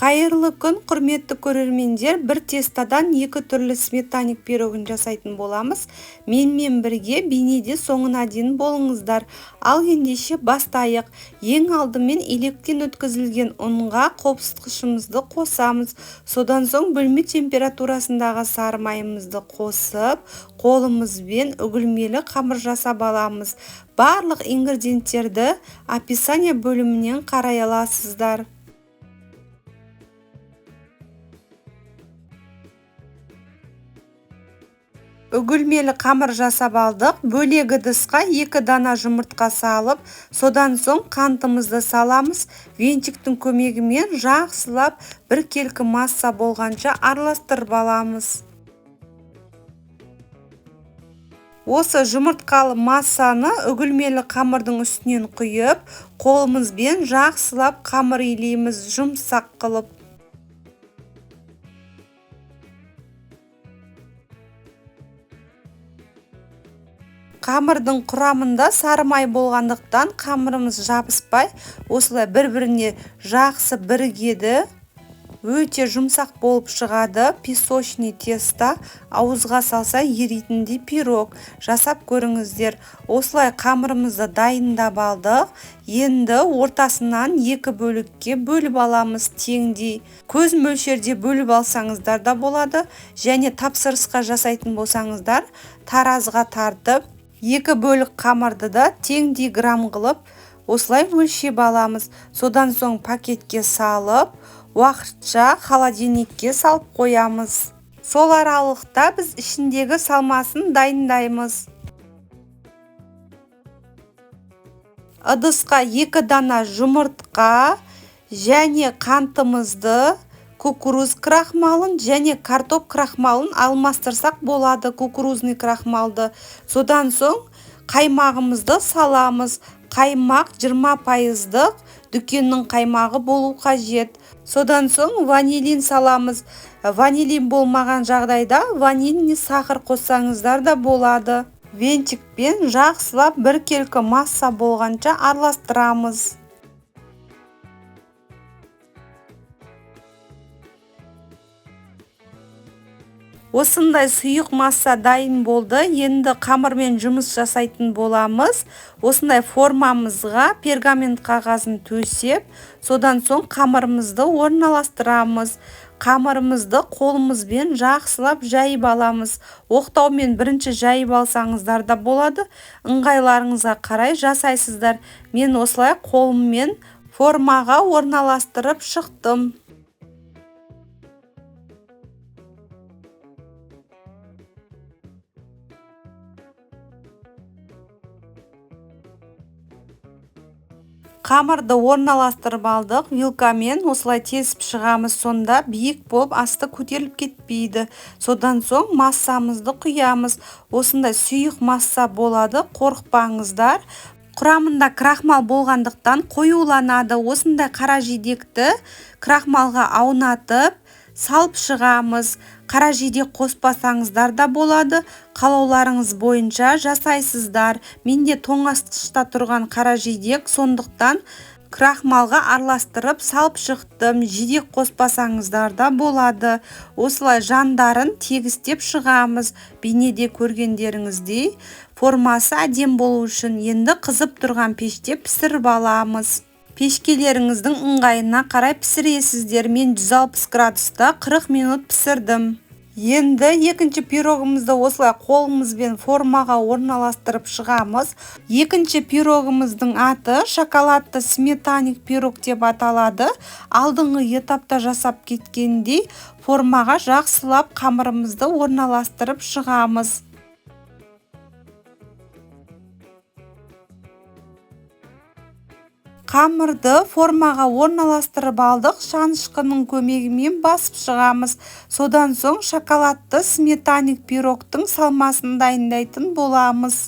Қайырлы күн, құрметті көрермендер! Бір тестадан екі түрлі сметанник пирогын жасайтын боламыз. Менімен бірге бейнеде соңына дейін болыңыздар. Ал ендеше бастайық. Ең алдымен електен өткізілген ұнға қопсытқышымызды қосамыз. Содан соң бөлме температурасындағы сары майымызды қосып, қолымызбен үгілмелі қамыр жасап аламыз. Барлық ингредиенттерді описание бөлімінен қарай аласыздар. Үгілмелі қамыр жасап алдық. Бөлек ыдысқа 2 дана жұмыртқа салып, содан соң қантымызды саламыз. Венчиктің көмегімен жақсылап біркелкі масса болғанша араластырып аламыз. Осы жұмыртқалы массаны үгілмелі қамырдың үстінен құйып, қолымызбен жақсылап қамыр илейміз, жұмсақ қылып. Қамырдың құрамында сары май болғандықтан қамырымыз жабыспай, осылай бір-біріне жақсы бірігеді. Өте жұмсақ болып шығады. Песочный тесто, ауызға салса еритіндей пирог. Жасап көріңіздер. Осылай қамырымызды дайындап алдық. Енді ортасынан екі бөлікке бөліп аламыз теңдей. Көз мөлшерде бөліп алсаңыздар да болады. Және тапсырысқа жасайтын болсаңыздар, таразға тартып, екі бөлік қамырды да теңдей грамм қылып осылай өлшеп аламыз. Содан соң пакетке салып, уақытша холодильникке салып қоямыз. Сол аралықта біз ішіндегі салмасын дайындаймыз. Ыдысқа 2 дана жұмыртқа және қантымызды, кукуруз крахмалын және картоп крахмалын алмастырсақ болады, кукурузный крахмалды. Содан соң қаймағымызды саламыз. Қаймақ 20% дүкеннің қаймағы болу қажет. Содан соң ванилин саламыз. Ванилин болмаған жағдайда ванильный сахар қоссаңыздар да болады. Венчикпен жақсылап біркелкі масса болғанша араластырамыз. Осындай сұйық масса дайын болды. Енді қамырмен жұмыс жасайтын боламыз. Осындай формамызға пергамент қағазын төсеп, содан соң қамырымызды орналастырамыз. Қамырымызды қолымызбен жақсылап жайып аламыз. Оқтаумен бірінші жайып алсаңыздар да болады. Ыңғайларыңызға қарай жасайсыздар. Мен осылай қолыммен формаға орналастырып шықтым. Қамырды орналастырып алдық. Вилкамен осылай тесіп шығамыз, сонда биік болып асты көтеріліп кетпейді. Содан соң массамызды құямыз. Осындай сұйық масса болады, қорықпаңыздар. Құрамында крахмал болғандықтан қоюланады. Осындай қара жидекті крахмалға аунатып, салып шығамыз. Қара жидек қоспасаңыздар да болады, қалауларыңыз бойынша жасайсыздар. Менде тоңазытқышта тұрған қара жидек, сондықтан крахмалға араластырып салып шықтым. Жидек қоспасаңыздар да болады. Осылай жандарын тегістеп шығамыз. Бейнеде көргендеріңіздей формасы әдем болу үшін енді қызып тұрған пеште пісіріп аламыз. Пешкелеріңіздің ыңғайына қарай пісіресіздер. Мен 160 градуста 40 минут пісірдім. Енді екінші пирогымызды осылай қолымызбен формаға орналастырып шығамыз. Екінші пирогымыздың аты шоколадты сметанник пирог деп аталады. Алдыңғы этапта жасап кеткендей формаға жақсылап қамырымызды орналастырып шығамыз. Қамырды формаға орналастырып алдық, шанышқының көмегімен басып шығамыз. Содан соң шоколадты сметанник пирогтың салмасын дайындайтын боламыз.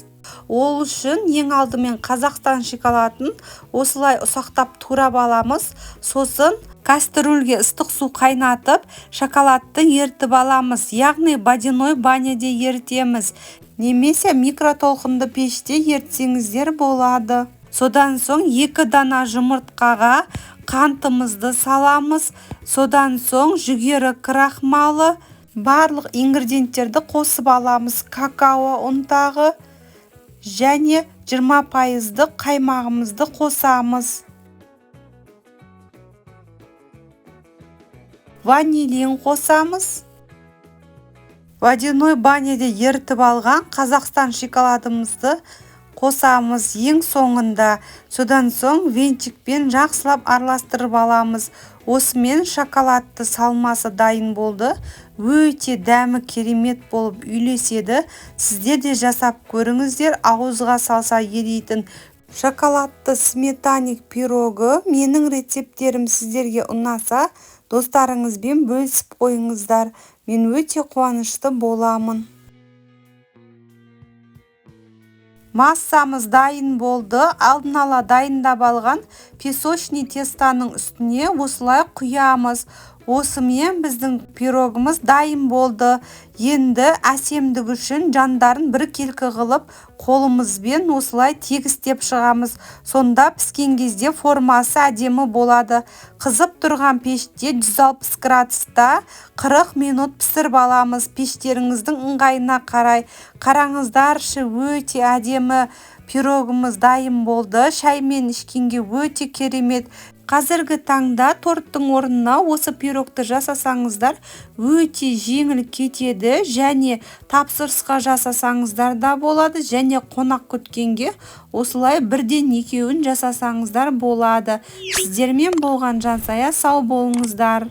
Ол үшін ең алдымен Қазақстан шоколадын осылай ұсақтап турап аламыз. Сосын кастрюльге ыстық су қайнатып, шоколадты ерітіп аламыз. Яғни водяной баняде ерітеміз. Немесе микротолқынды пеште ерітсеңіздер болады. Содан соң 2 дана жұмыртқаға Қантымызды саламыз. Содан соң жүгері крахмалы, барлық ингредиенттерді қосып аламыз. Какао ұнтағы және 20% қаймағымызды қосамыз. Ванилин қосамыз. Водяной баняде ерітіп алған Қазақстан шоколадымызды қосамыз ең соңында. Содан соң венчикпен жақсылап араластырып аламыз. Осымен шоколадты салмасы дайын болды. Өте дәмі керемет болып үйлеседі. Сіздер де жасап көріңіздер. Ауызға салса ерейтін шоколадты сметанник пирогы. Менің рецепттерім сіздерге ұнаса, достарыңызбен бөлісіп қойыңыздар. Мен өте қуанышты боламын. Массамыз дайын болды. Алдын ала дайындап алған песочный тестаның үстіне осылай құямыз. Осымен біздің пирогымыз дайын болды. Енді әсемдік үшін жандарын біркелкі қылып қолымызбен осылай тегістеп шығамыз. Сонда піскен кезде формасы әдемі болады. Қызып тұрған пеште 160 градуста 40 минут пісіріп аламыз. Пештеріңіздің ыңғайына қарай. Қараңыздаршы, өте әдемі пирогымыз дайын болды. Шаймен ішкенге өте керемет. Қазіргі таңда торттың орнына осы пирогты жасасаңыздар өте жеңіл кетеді, және тапсырысқа жасасаңыздар да болады, және қонақ күткенге осылай бірден екеуін жасасаңыздар болады. Сіздермен болған Жансая, сау болыңыздар.